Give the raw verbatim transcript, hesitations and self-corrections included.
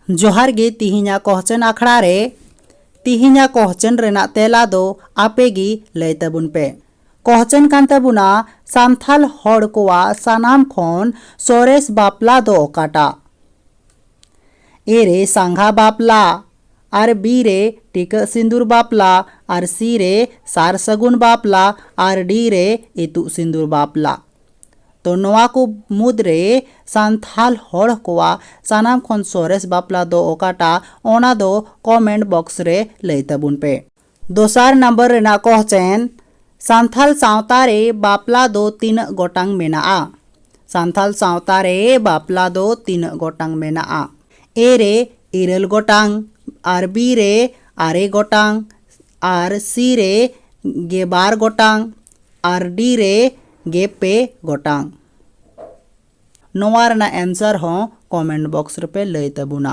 ᱡᱚᱦᱟᱨ ᱜᱮ ᱛᱤᱦᱤᱧᱟᱜ ᱠᱚᱦᱪᱮᱱ ᱟᱠᱷᱲᱟ ᱨᱮ᱾ ᱛᱤᱦᱤᱧᱟᱜ ᱠᱚᱦᱪᱮᱱ ᱨᱮᱱᱟᱜ ᱛᱮᱞᱟ ᱫᱚ ᱟᱯᱮ ᱜᱮ ᱞᱟᱹᱭ ᱛᱟᱵᱚᱱ ᱯᱮ᱾ ᱠᱚᱦᱪᱮᱱ ᱠᱟᱱ ᱛᱟᱵᱚᱱᱟ, ᱥᱟᱱᱛᱷᱟᱞ ᱦᱚᱲ ᱠᱚᱣᱟᱜ ᱥᱟᱱᱟᱢ ᱠᱷᱚᱱ ᱥᱚᱨᱮᱥ ᱵᱟᱯᱞᱟ ᱫᱚ ᱚᱠᱟᱴᱟᱜ? ᱮ ᱨᱮ ᱥᱟᱸᱜᱷᱟ ᱵᱟᱯᱞᱟ, ᱟᱨ ᱵᱤ ᱨᱮ ᱴᱤᱠᱟᱹᱜ ᱥᱤᱸᱫᱩᱨ ᱵᱟᱯᱞᱟ, ᱟᱨ ᱥᱤ ᱨᱮ ᱥᱟᱨ ᱥᱟᱹᱜᱩᱱ ᱵᱟᱯᱞᱟ, ᱟᱨ ᱰᱤ ᱨᱮ ᱤᱛᱩᱫ ᱥᱤᱸᱫᱩᱨ ᱵᱟᱯᱞᱟ᱾ ᱛᱚ ᱱᱚᱣᱟ ᱠᱚ ᱢᱩᱫᱽᱨᱮ ᱥᱟᱱᱛᱷᱟᱞ ᱦᱚᱲ ᱠᱚᱣᱟᱜ ᱥᱟᱱᱟᱢ ᱠᱷᱚᱱ ᱥᱚᱨᱮᱥ ᱵᱟᱯᱞᱟ ᱫᱚ ᱚᱠᱟᱴᱟᱜ, ᱚᱱᱟ ᱫᱚ ᱠᱚᱢᱮᱱᱴ ᱵᱚᱠᱥ ᱨᱮ ᱞᱟᱹᱭ ᱛᱟᱵᱚᱱ ᱯᱮ᱾ ᱫᱚᱥᱟᱨ ᱱᱟᱢᱵᱟᱨ ᱨᱮᱱᱟᱜ ᱠᱚᱦᱪᱮᱱ, ᱥᱟᱱᱛᱷᱟᱞ ᱥᱟᱶᱛᱟ ᱨᱮ ᱵᱟᱯᱞᱟ ᱫᱚ ᱛᱤᱱᱟᱹᱜ ᱜᱚᱴᱟᱝ ᱢᱮᱱᱟᱜᱼᱟ? ᱥᱟᱱᱛᱷᱟᱞ ᱥᱟᱶᱛᱟ ᱨᱮ ᱵᱟᱯᱞᱟ ᱫᱚ ᱛᱤᱱᱟᱹᱜ ᱜᱚᱴᱟᱝ ᱢᱮᱱᱟᱜᱼᱟ? ᱮ ᱨᱮ ᱤᱨᱟᱹᱞ ᱜᱚᱴᱟᱝ, ᱟᱨ ᱵᱤ ᱨᱮ ᱟᱨᱮ ᱜᱚᱴᱟᱝ, ᱟᱨ ᱥᱤ ᱨᱮ ᱜᱮᱵᱟᱨ ᱜᱚᱴᱟᱝ, ᱟᱨ ᱰᱤ ᱨᱮ ᱜᱮᱯᱮ ᱜᱚᱴᱟᱝ᱾ ᱱᱚᱣᱟ ᱨᱮᱱᱟᱜ ᱮᱱᱥᱟᱨ ᱦᱚᱸ ᱠᱚᱢᱮᱱᱴ ᱵᱚᱠᱥ ᱨᱮᱯᱮ ᱞᱟᱹᱭ ᱛᱟᱵᱚᱱᱟ᱾